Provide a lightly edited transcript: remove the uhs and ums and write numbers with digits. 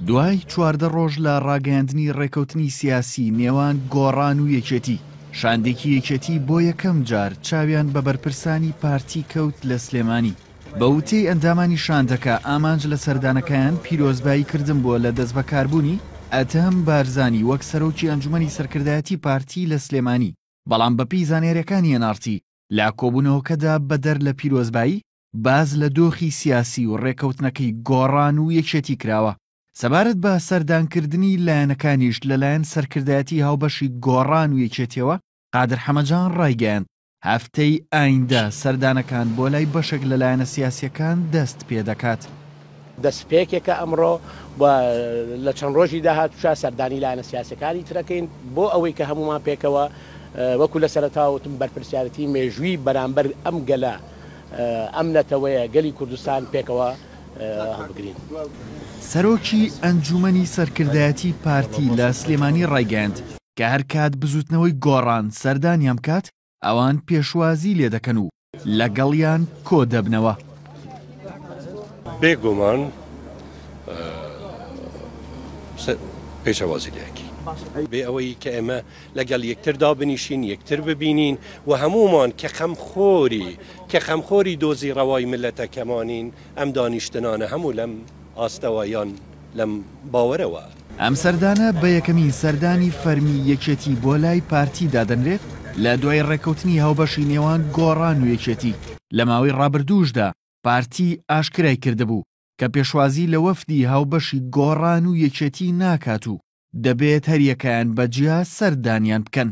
دوای 14 ڕۆژ لە ڕاگەیاندنی ڕێکەوتنی سیاسی نێوان گۆڕان و یەکێتی، شاندێکی یەکێتی بۆ یەکەم جار چاویان بە بەرپرسانی پارتی کەوت لە سلێمانی. بە وتەی ئەندامانی شاندەکە، ئامانج لە سەردانەکەیان پیرۆزبایی کردن بووە لە دەستبەکاربوونی ئەدهەم بارزانی وەک سەرۆکی ئەنجومەنی سەرکردایەتی پارتی لە سلێمانی، بەڵام بەپێی زانیارییەکانی ئێن ئاڕ تی، لە کۆبوونەوەکەدا بەدەر لە پیرۆزبایی، باس لە دۆخی سیاسی و رێکەوتنەکەی گۆڕان و یەکێتی کراوە. سەبارەت بە سەردانکردنی لایەنەکانیش لەلایەن سەرکردایەتی هاوبەشی گۆڕان و یەکێتیەوە، قادر حەمەجان رایگەیاند، هەفتەی ئایندە سەردانەکان بۆ لای بەشێک لە لایەنە سیاسییەکان دەست پێدەکات. دەستپێکێکە ئەمڕۆ و لە چەند ڕۆژی داهاتووشا سەردانی لایەنە سیاسییەکانی تر ئەکەین بۆ ئەوەی کە هەموومان پێکەوە وەکو لە سەرەتاوە وتم بەرپرسیارێتی مێژووی بەرامبەر ئەم گەلە، ئەم نەتەوەیە، گەلی کوردستان پێکەوە هەڵبگرین. سەرۆکی ئەنجوومەنی سەرکردایەتی پارتی لە سلێمانی ڕایگەیاند، کە هەرکات بزووتنەوەی گۆڕان سەردانیان بکات، ئەوان پێشوازی لێدەکەن و لەگەڵیان کۆدەبنەوە. بێ گومان پێشوازی لێ ئەکەین. بێ ئەوەی کە ئێمە لەگەڵ یەکتر دابنیشین، یەکتر ببینین و هەموومان کە خەمخۆری کە خەمخۆری دۆزی ڕەوای میللەتەکەمانین، ئەم دانیشتنانە هەموو لەم ئاستەوە یان لەم باوەرەوە. ئەم سەردانە بە یەکەمین سەردانی فەرمی یەکێتی بۆ لای پارتی دادەنرێت لە دوای ڕێککەوتنی هاوبەشی نێوان گۆڕان و یەکێتی، لە ماوەی ڕابردووشدا پارتی ئاشکرای کردبوو کە پێشوازی لە وەفدی هاوبەشی گۆڕان و یەکێتی ناکات و دەبێت هەریەکەیان بە جیا سەردانیان بکەن.